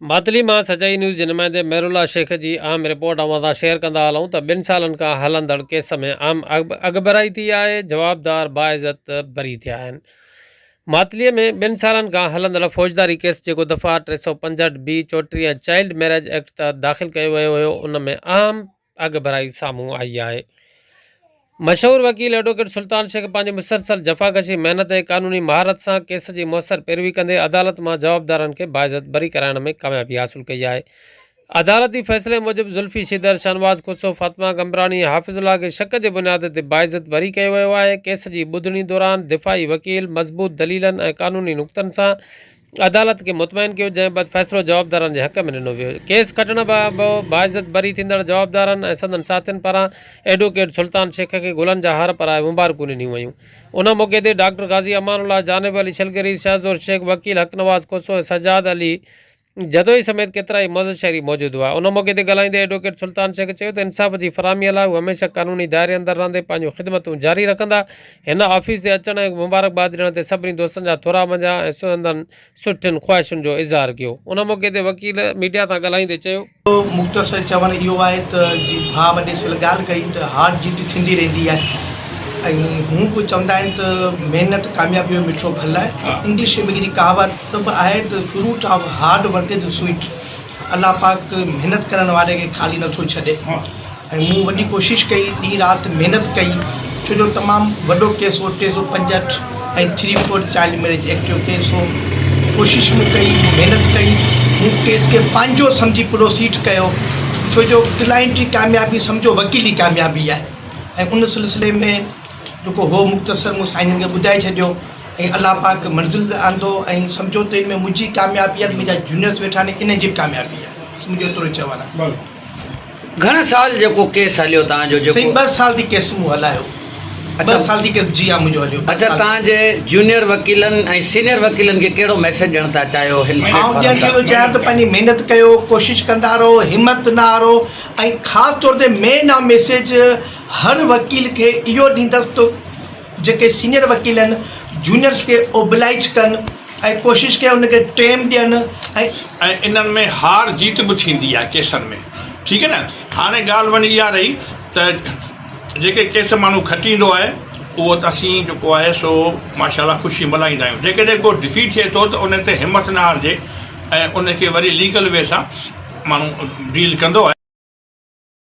ماتلي مان سچائي نيوز جي نمائندي مهرالله شيخ جي اهم رپورٽ اوهان سان شيئر ڪندا هلون ته ٻن سالن کان هلندڙ ڪيس ۾ اهم اڳڀرائي ٿي آهي، جوابدار باعزت بري ٿيا آهن. ماتلي ۾ ٻن سالن کان هلندڙ فوجداري ڪيس جيڪو دفعا 365 بي 34 ۽ چائلڊ ميريج ايڪٽ تحت داخل ڪيو ويو هيو ان ۾ اهم اڳڀرائي سامهون آئي آهي. مشهور وڪيل ايڊووڪيٽ سلطان شيخ پنهنجي مسلسل جفاڪشي، محنت ۽ قانوني مهارت سان ڪيس جي موثر پيروي ڪندي عدالت مان جوابدارن کي باعزت بري ڪرائڻ ۾ ڪاميابي حاصل ڪئي آهي. عدالتي فيصلي موجب زلفي شيدر، شاهنواز کوسو، فاطمه قمبراڻي ۽ حافظ الله کي شڪ جي بنياد تي باعزت بري ڪيو ويو آهي. ڪيس جي ٻڌڻي دوران دفاعي وڪيل مضبوط دليلن ۽ قانوني نقطن سان عدالت کي مطمئن ڪيو، جنهن بعد فيصلو جوابدارن جي حق ۾ ڏنو ويو. ڪيس کٽڻ بعد باعزت بري ٿيندڙ جوابدارن ۽ سندن ساٿين پاران ايڊووڪيٽ سلطان شيخ کي گلن جا هار پارائي مبارڪون ڏنيون ويون. ان موقعي تي ڊاڪٽر غازي امان الله، جانب علي شلگري، شهزور شيخ، وڪيل حق نواز کوسو ۽ سجاد علي جتوئي سميت ڪيترائي معزز شهري موجود هئا. ان موقعي تي ڳالهائيندي ايڊووڪيٽ سلطان شيخ چيو ته انصاف جي فراهمي لاء هو هميشه قانوني دائري اندر رهندي پنهنجون خدمتون جاري رکندا. هن آفيس تي اچڻ ۽ مبارڪباد ڏيڻ تي سڀني دوستن جا ٿورا مڃيا ۽ سندن سٺين خواهشن جو اظهار ڪيو. ان موقعي تي وڪيل ميڊيا سان ڳالهائيندي چيو. مختصر چوڻ اهو آهي ته جي ڀاء وڏي سول ڳالهه ڪئي ته هار جيت ٿيندي رهندي آهي ۽ هون به چوندا آهن ته محنت ڪاميابي جو مٺو ڦل آهي انگلش ۾ هڪڙي ڪهاوت به آهي ته fruit of hard work is sweet الله پاڪ محنت ڪرڻ واري کي خالي نٿو ڇڏي ۽ مون وڏي ڪوشش ڪئي ڏينهن رات محنت ڪئي ڇو جو تمام وڏو ڪيس هو 365 ۽ three four child marriage act جو ڪيس هو ڪوشش مون ڪئي مون محنت ڪئي مون ڪيس کي پنهنجو سمجهي پروسيڊ ڪيو ڇو جو ڪلائنٽ جي ڪاميابي سمجهو وڪيل جي ڪاميابي آهي ۽ ان سلسلي ۾ جيڪو هو مختصر مون سائين جن کي ٻڌائي ڇڏيو ۽ الله پاڪ منزل تي آندو ۽ سمجهو ته ان ۾ منهنجي ڪاميابي آهي منهنجا جونيئرس ويٺا آهن انهن جي به ڪاميابي آهي منهنجو ايترو ئي چوڻ آهي. گهڻا سال جيڪو ڪيس هليو توهان جو جيڪو. سائين ٻه سال ٿي ڪيس مون هلايو ٻه سال ٿي ڪيس جي ها منهنجو هليو ٻه اڇا سال. توهان جي جونيئر وڪيلن ۽ سينيئر وڪيلن کي ڪهڙو ميسيج ڏيڻ ٿا چاهيو هن پليٽ آئون فارم ڏيڻ تان. اهو چاهيان ته پنهنجي محنت ڪيو ڪوشش ڪندا رهو همت نه هارو ۽ خاص طور تي مين آئون ميسيج هر وڪيل کي اهو ڏيندس ته جيڪي سينيئر وڪيل آهن جونيئرس کي اوبلائيج ڪن ۽ ڪوشش ڪيون ان کي ٽيم ڏين ۽. ۽ انهن ۾ هار جيت به ٿيندي آهي ڪيسن ۾ ٺيڪ آهي نه هاڻي ڳالهه وڃي اها رهي ته جيڪي ڪيس ماڻهو کٽيندو آهي اهو ته اسين جيڪو آهي سو ماشاء الله خوشي ملهائيندا آهيون جيڪڏهن ڪو ڊفيٽ ٿئي ٿو ته ان تي همت نه هارجي ۽ ان کي وري ليگل وي سان ماڻهو ڊيل ڪندو آهي.